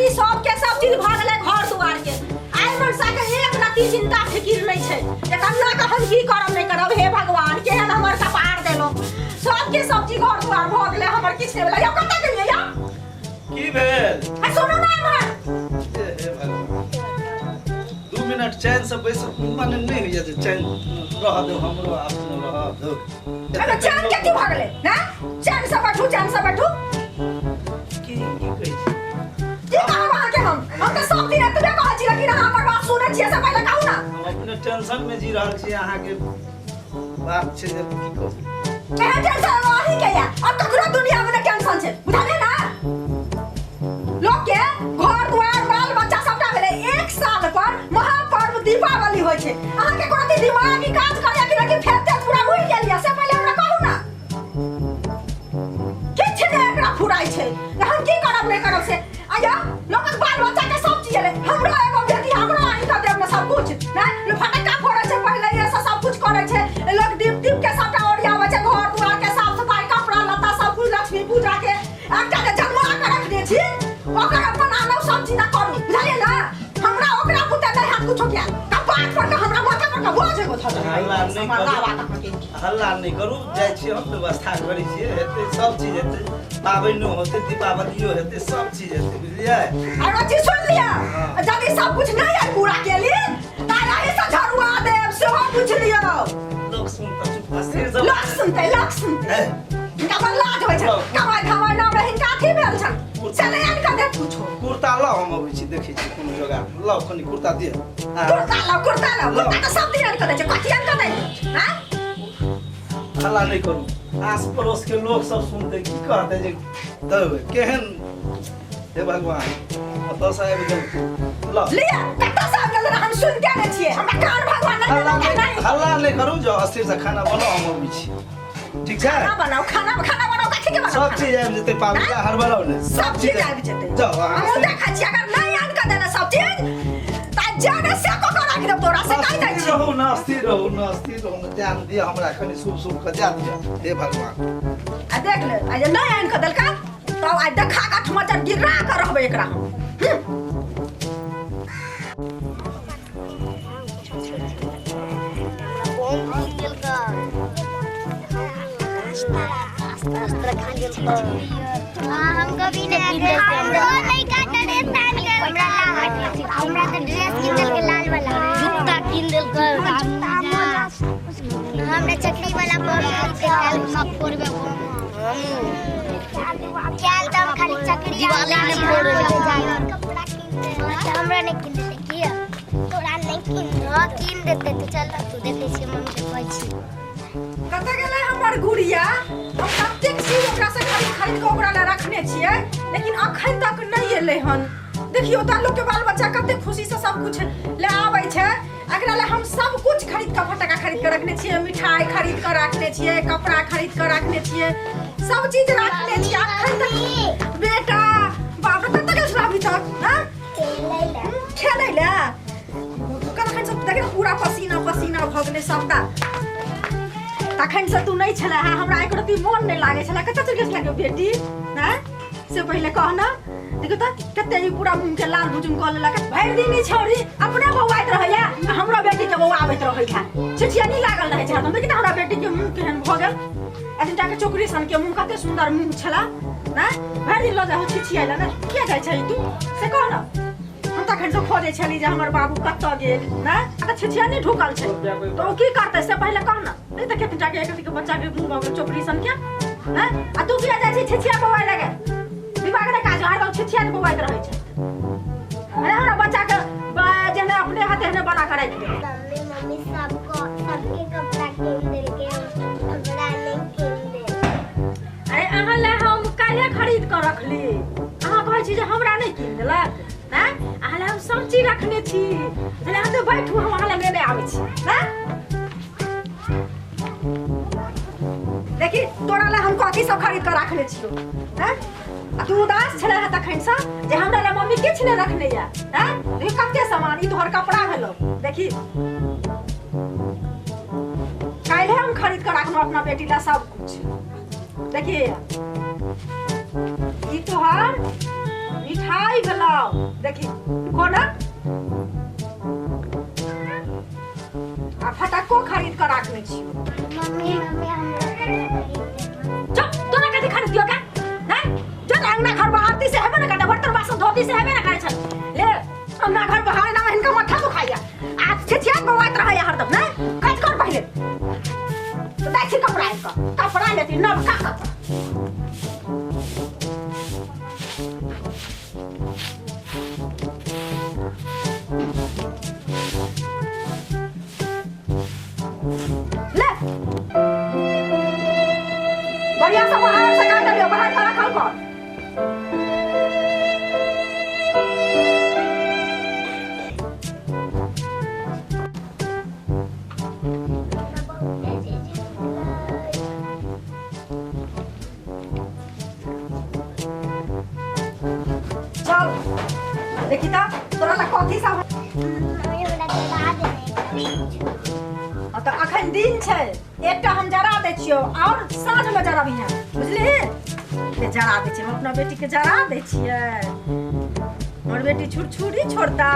चीज सब के सब चीज भऽ गेलै घर दुआर के। आइ मनसा के एक रत्ती चिंता फिकिर नहि छै जे कन्ना के हम की करब नहि करब। हे भगवान, केहन हमर कपार देलहुँ। सबके सब चीज घर दुआर भऽ गेलै, हमर किछु नहि भेलै। यौ कतऽ गेलियै यौ? की भेल? आ सुनू ने एम्हर। हे हे भगवान, 2 मिनट चैन से बैस मने नहि होइया जे चैन रह दो, हमरो अपनो रह दो। अरे चैन के की भऽ गेलै हैं? चैन से बैठू, चैन से बैठू। की की कहै छी? की कहब अहाँके हम? हम तऽ सब दिन एतबे कहै छी, लेकिन अहाँ हमर बात सुनै छियै से पहिले कहू ना। हम अपने टेंशन में जी रहल छी, अहाँके बात छै जे की कहू। एहन टेंशन अहीं के या और ककरो दुनिया में टेंशन छै, बुझलियै ना? लोक के घर द्वार बाल बच्चा सबटा भेलै, एक साल पर महापर्व दीपावली होइ छै। अहाँके कोनो अथी दिमागी काज करैया कि नहि, कि फेर तेल पूरा उड़ि गेल या से पहिले हमरा कहू ना। किछु नहि एकरा फुराइ छै जे हम की करब नहि करब से। आया लोकक बाल बच्चा के सब चीज एलै, हमरो एगो बेटी, हमरो आनि कऽ देब ने सब कुछ। नहि लोक फटक्का फोड़ै छै पहिले, ये सब सब कुछ करै छै लोक, दीप दीप के सबटा ओरियाबै छै, घर दुआर के साफ सफाई, कपड़ा लत्ता सब कुछ। लक्ष्मी पूजा के एकटा के जन्मा के रखने छी, ओकर अपन आनब सब चीज करू, बुझलियै ना? हमरा ओकरा बुते नहि हैत कुछो किया कपाट पर के हमरा माथा पर के बोझ एगो धऽ देबै। हल्ला नहि हमर करू। दावा अहाँके। हल्ला नहि करू, जाइ छी हम, व्यवस्था करै छियै, हेतै सब चीज हेतै, पाबनिओ होतै, दीपावलियो हेतै, सब चीज हेतै, बुझलियै? आरो चीज सुन लिअ, हाँ। यदि सब कुछ नहि अइ पूरा केली तऽ एहि से झरुआ देब, सेहो बुझि लियौ। लोक सुनतै, चुप स्थिर सब। लोक सुनतै, लोक सुनतै। ए, हिनका बड़ लाज होइ छनि, कमाइ धमाइ नाम रहे हिनका अथी भेल छनि, से नहि आनि कऽ देत कुछो। कुर्ता लाउ, हम अबै छी, देखै छी कोनो जोगाड़। लाउ कनि कुर्ता दिअ। आ, कुर्ता लाउ, कुर्ता लाउ। लाउ। कुर्ता तऽ सब दिन आनि कऽ दै छै, कथी आनि कऽ दै आँय? हल्ला नहि करू, आस पड़ोस के लोग सब सुनतै, की कहतै जे तब केहन। हे भगवान, कतऽ से आबि गेल? लाउ। लिअ, कतऽ से आबि गेल हम सुनि के नहि छियै, हमरा कान भगवान नहि हल्ला देलक नहि नहि। हल्ला नहि करू, जाउ अस्थिर से खाना बनाउ, हम अबै छी, ठीक छै? खाना बनाउ, खाना खाना बनाउ, कथी के बनाउ सब खाना? चीज आबि जेतै, पाबनि आँय? हड़बड़ाउ नहि, सब चीज आबि जेतै। जाउ अहाँ। हमहूँ देखै छी, अगर नहि आनि कऽ देने सब चीज तऽ जाने से कऽ कऽ राखि देब तोरा, से कहि दै अस्थिर छी। रहू न, अस्थिर रहू न, अस्थिर रहू न, ध्यान दिअ हमरा, कनि शुभ शुभ कऽ जा दिअ। हे भगवान, आ देख ले, आ जे नहि आनि कऽ देलका तब आइ देखा कऽ ठुमा जब गिरा कऽ रहबै एकरा हम। हमको भी नहीं, हमरो लइका ड्रेस पहन के, हमरा हमरा तो ड्रेस किन देलकै लाल वाला, जूता किन देलकै, हमरा चकरी वाला बम किन सब फोड़बे कैल त हम खाली चकरी दिवाली में फोड़े कपड़ा किन देलकै, हमरा नहीं किन देतै किया? तोरा नहीं किन, हां किन देतै। तू चल, तू देखै छी मम्मी के कहै छी। कतऽ गेलै हमर गुड़िया? हम कतेक चीज ओकरा से खरीद खरीद कऽ ओकरा लए रखने छियै, लेकिन अखन तक नहि एलै हन। देखियौ तऽ लोकके बाल बच्चा कतेक खुशीसँ सब कुछ लए आबै छै, एकरा लए हम सब कुछ खरीद कऽ फटक्का खरीद कऽ रखने छियै, मिठाई खरीद कऽ रखने छियै, कपड़ा खरीद कऽ रखने छियै, सब चीज रखने छियै, अखन तक। बेटा, बाप रे, कतऽ गेल छलऽ अभी तक? हँ, खेलै लए? कखन से देख ने, पूरा पसीना पसीना भऽ गेलै सबटा। तखन से तू नहि छलै हँ, हमरा एको रत्ती मोन नहि लागै छलै। कतऽ चलि गेल छलै बेटी? हँ, से पहिले कह ने। देखियौ तऽ कते ई पूरा मुँह के लाल भुजुम कऽ लेलक। भरि दिन ई छौड़ी अपने बौआइत रहैया आ हमरो बेटी के बौआबैत रहैया, छिछियानी लागल रहै छै हरदम। देखी तऽ हमरा बेटी के मुँह केहन भऽ गेल, एतनीटा के चोकरी सन के मुँह, कते सुन्दर मुँह छलै ने। भरि दिन लऽ जाइ हो छिछियाइ लए ने, किया जाइ छही तू से कह ने। हम तखन से खोजै छली जे हमर बाबू कतऽ गेल ने, आ तऽ छिछियानी ढुकल छै तऽ ओ की करतै से पहिले कह ने। नहि तऽ केतनीटा के एक बच्चा के मुँह भऽ गेल चोकरी सन के। हैं, आ तू किया जाइ छी छिछिया बौआइ लगे? दिमाग नहि काज, हरदम छिछिया ने बौआइत रहै छै। अरे हमरा बच्चा के जेहने अपने हाथे तेहने बना के राखि दे। मम्मी, मम्मी सबको सबके कपड़ा किन देलकै, हमरा नहीं किन देलकै। अरे अहाँ लए हम काल्हे खरीद कऽ रखली, अहाँ कहै छी जे हमरा नहि कीन देलक। हैं, अहाँ लए हम सब चीज रखने छी, अहाँ तऽ बैठू, हम अहाँ लए लेने आबै छी। हैं, देखी तोरा लए हम कथी सब खरीद कऽ रखने छियौ। हैं, आ तू उदास छलै हँ तखन से जे हमरा लए मम्मी किछु नहि रखने यऽ। हैं, देखी कते सामान, ई तोहर कपड़ा भेलौ। देखी काल्हे हम खरीद कऽ रखलहुँ अपना बेटी लए सब कुछ। देखिए, ई तोहर मिठाई भेलौ। देखी कोना आ फटक्को खरीद कर राखने छियो। मम्मी, मम्मी, हमरा कपड़ा खरीद दे। चुप, तोरा कथी खरीद दियो का? हैं? जो अंगना घर बहारती से हेबे ना करता, बर्तन बासन धोती से हेबे ना करे छल। ले अंगना घर बहारे ना हिनका माथा दुखाइया आ छिछिया बवाइत रहैया हरदम। ना काज कर पहिले तो दै छी कपड़ा, एक कपड़ा लेती नवका कपड़ा। ले बढ़िया से बाहर से काट लियो, बाहर का रखल कर। हमरा बहुते चीज मिललै। चल देखी त तोरा ला कथी सब। मम्मी, हमरा जरा देने। आ तऽ अखन दिन छै, एकटा हम जरा दै छियौ और साँझ में जराबिहे, बुझलिही? ले जरा दै छियै, हम अपना बेटी के जरा दै छियै। हमर बेटी छुरछुरी छोड़तै।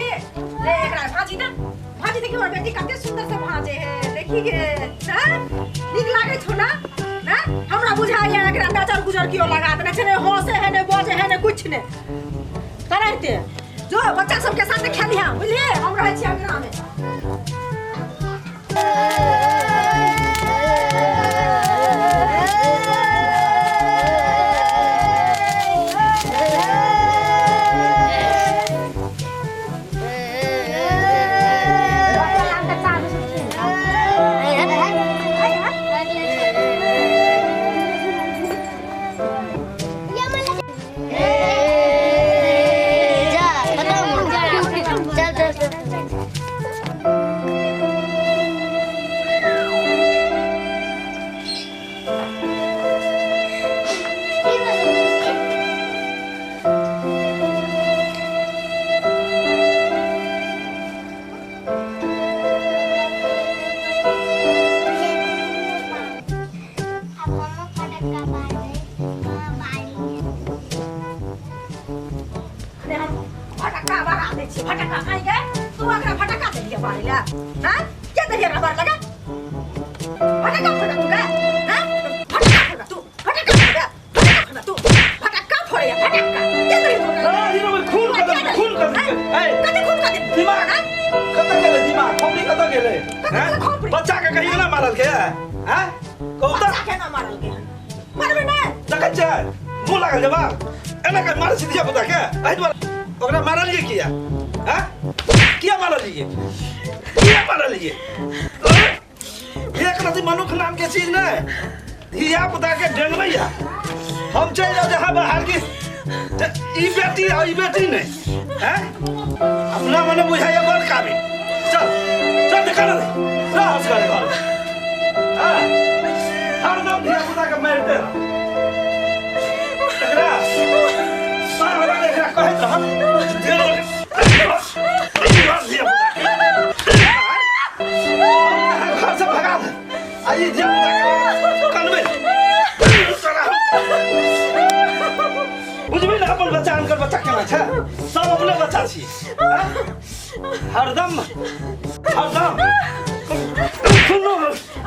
ए, ले एकरा भाजी दे, भाजी। देखी हमर बेटी कते सुंदर से भाजे है, देखी गे। हैं, नीक लागै छौ ना? हैं, हमरा बुझाइया एकरा नजर गुजर कियो लगा देने छै। ने हंसे है, ने बजे है, ने कुछ ने तनाहिते। जो बच्चा सबके साथ खेलिहा, बुझलिही? हम रहै छी अंगना में। जा खत्म, चल चल चल। अब हम फटक्का बारबै, बारी। अरे हम फटक्का बड़ा दै छी फटक्का। आइ गे, तू एकरा फटक्का देलियै बारै ला? हैं, के देलियै एकरा बार लगा? फटक्का फोड़ा तू गे? हैं, फटक्का फोड़ा तू? फटक्का फोड़ा, फटक्का फोड़ा तू? फटक्का फोड़ैया फटक्का के देलियै तू ओकरा? अरे हीरो, खून कर दे, खून कर दे। ए, कते खून कर दे? दिमाग कतऽ गेलै? दिमाग खोपड़ी कतऽ गेलै? कतऽ हैं? गेलै खोपड़ी? बच्चा के कहियो ना मारल के हैं? कहू तऽ। बच्चा केना मारल के? मारबै नै? देखै छियै मुँह लागल जवाब एना के मारै छै धिया पुता के। एहि दुआरे ओकरा मारलियै किया? हैं, किया मारलियै? किया मारलियै? एक रति मनुख नाम के चीज नहि। धिया पुता के डेंगबैया हम चलि जाउ जहाँ बाहर की तऽ ई बेटी आ ई बेटी नहि हैं, अपना मने बुझाइया बड़ काबिल। चल चल, देखा ना रह हंस घर। हाँ, हरदम धिया पुता के मारिते रह। एकरा बार बार एकरा कहैत रहब धिया पुता के घर से भगा दे आ ई धिया पुता के कनबै। तोरा बुझबी ने अपन बच्चा अनकर बच्चा केना छै। सब अपने बच्चा छी। आँय? हरदम हरदम सुनू।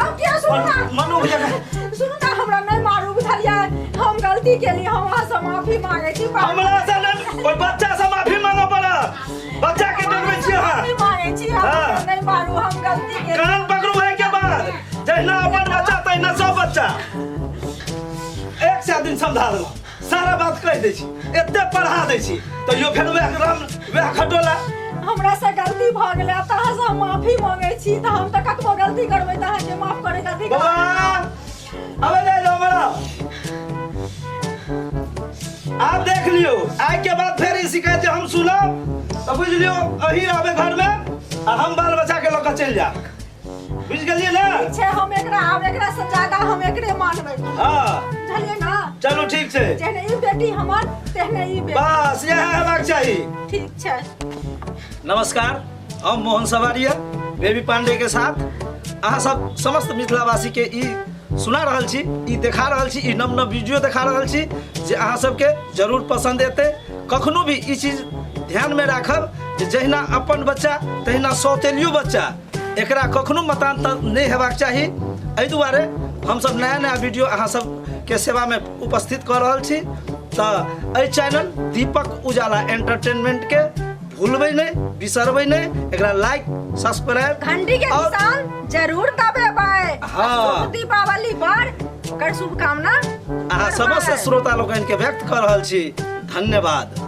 अब किया? सुनू ना। मनु जगह। सुनू ना, हमरा नहि मारू, बुझलियै? हम गलती केली, हम अहाँ से माफी मांगे छी। हमरा से नहि, ओहि बच्चा से माफी मांगऽ पड़त। बच्चा के डरबै छी अहाँ। माफी मांगे छी हम। हाँ। नहि मारू, हम गलती केली। कान पकड़ू। एहि के बाद जहिना अपन बच्चा तहिना सब बच्चा। एक से दिन समझा देलहुँ, सारा बात कहि दै छी, एते पढ़ा दै छी, तैयो फेर वएह राम वएह खटोला। हमरा से गलती भऽ गेलै, आब तऽ अहाँ से हम माफी मांगे छी। तऽ हम तऽ कतबो गलती करबै तऽ अहाँके माफ करे के अधिकार। बौआ, अबे ले जाओ हमरा। आब देख लियौ, आइ के बाद फेर ई शिकायत जे हम सुनब तऽ बुझि लियौ अहीं रहबै घरमे आ हम बाल बच्चा के लऽ कऽ चलि जायब। बुझि गेलियै ने? ठीक छै, हम एकरा आब एकरा से ज्यादा हम एकरे मानबै। हँ। बुझलियै ने? चलू, ठीक छै। जेहने ई बेटी हमर तेहने ई बेटी। बस इएह हेबाक चाही। ठीक छै। नमस्कार, हम मोहन सवारिया बेबी पांडे के साथ अहाँ सब समस्त मिथिलावासी के ई सुना रहल छी, ई देखा रहल छी, ई नव नव वीडियो देखा रहल छी जे अहाँ सबके जरूर पसंद एतै। कखनो भी ई चीज ध्यानमे राखब जे जहिना अपन बच्चा तहिना सौतेलियो बच्चा, एकरा कखनो मतान्तर नहि हेबाक चाही। एहि दुआरे हमसब नया नया वीडियो अहाँ सबके सेवामे उपस्थित कऽ रहल छी। तऽ एहि चैनल दीपक उजाला एंटरटेनमेंट के भूलबै नहि, बिसरबै नहि, एकरा लाइक, सब्सक्राइब घंटी के और निशान जरूर दबेबै। हाँ। शुभ दीपावली पर ओकर शुभकामना अहाँ समस्त श्रोता लोकनि के व्यक्त कऽ रहल छी। धन्यवाद।